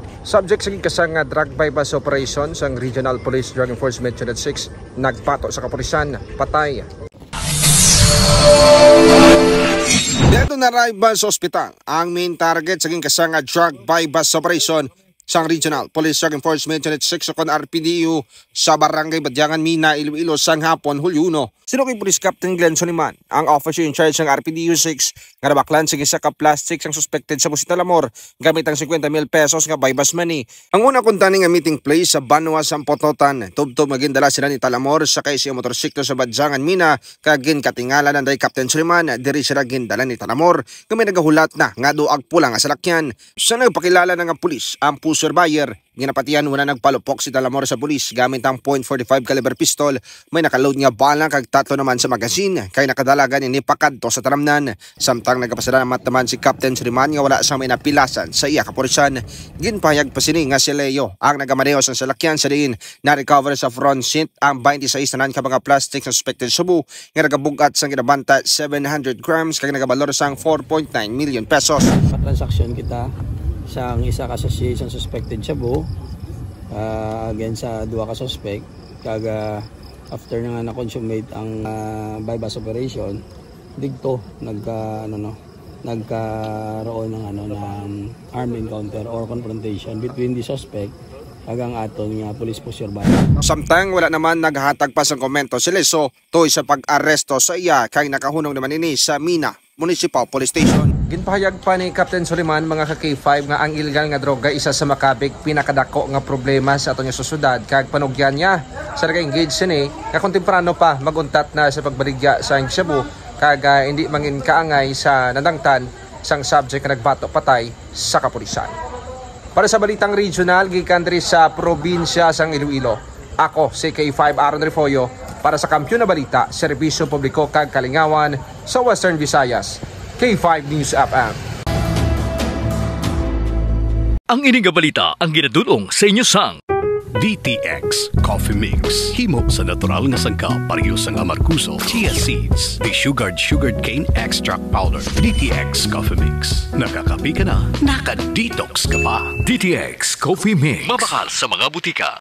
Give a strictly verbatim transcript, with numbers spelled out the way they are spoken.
Subject sa gikasang nga drug buy-bust operation sang Regional Police Drug Enforcement Unit six, nagbato sa kapulisan, patay. Dead on arrival sa ospital ang main target sa gikasang nga drug buy-bust operation sang Regional Police Drug Enforcement Unit six o kon R P D U sa Barangay Badyangan, Mina, Iloilo, sang hapon, Hulyo uno. Sinugo ni Police Captain Glenn Soliman, ang officer in charge sang R P D U six, nga nabaklan sing isa ka plastic sang suspected shabu si Talamor gamit ang fifty mil pesos nga buy-bust money. Ang una kuntani nga meeting place sa Banwa sang Pototan, tubtob nga gindala sila ni Talamor sakay sa iya motorsiklo sa Badyangan, Mina, kag ginkatingala na ni Captain Soliman diri sila gindala ni Talamor nga may nagahulat na nga duag pula nga salakyan. Sa nagpakilala na nga pulis ang pusher buyer, ginapatihan wala nagpalupok si Talamor sa pulis gamit ang point forty-five caliber pistol, may nakaload nga bala kag tatlo naman sa magazine, kay nakadala gani ni pakadto sa talamnan. Samtang nagapasalamat naman si Captain Soliman nga wala sang may napilasan sa iya kapulisan. Ginpahayag pa sini nga si Leo ang nagamaneho sang salakyan, sa diin na-recover sa front seat ang twenty-six tanan ka mga plastic nga suspected shabu nga nagabug-at sang ginabanta seven hundred grams kag nagabalor sang four point nine million pesos. Transaksyon kita sang isa ka sachet sang suspected shabu, ah, against sa duha ka suspect, kag, ah, after na nga na-consummate ang, ah, buy-bust operation, didto nagka, ano, no, nagkaroon ng, ano, ng armed encounter or confrontation between the suspect kag ang aton nga police pusher buyer. Samtang wala naman naghatag pa sang komento si Leso tungod sa pag-aresto sa iya, kay nakahunong naman ini sa Mina Municipal Police Station. Ginpahayag pa ni Captain Soliman, mga ka K five, nga ang illegal nga droga isa sa makabig pinakadako nga problema sa aton nga sosyedad, kag panugyan niya sa nag-engage sini nga kung temprano pa mag-untat na sa pagbaligya sa shabu, kag, ah, hindi mangin kaangay sa nadangtan sang subject nga nagbato patay sa kapulisan. Para sa balitang regional gikan diri sa probinsya sang Iloilo, ako si K five Aaron Refollo para sa Kampiyon na Balita, Serbisyo Publiko kag Kalingawan sa Western Visayas, K five News F M. Ang ini nga balita ang ginadul-ong sa inyo sang D T X Coffee Mix. Himo sa natural nga sangkap, pareho sang amargoso, chia seeds, desugared sugarcane extract powder. D T X Coffee Mix. Nakakape ka na, naka-detox ka pa. D T X Coffee Mix. Mabakal sa mga butika.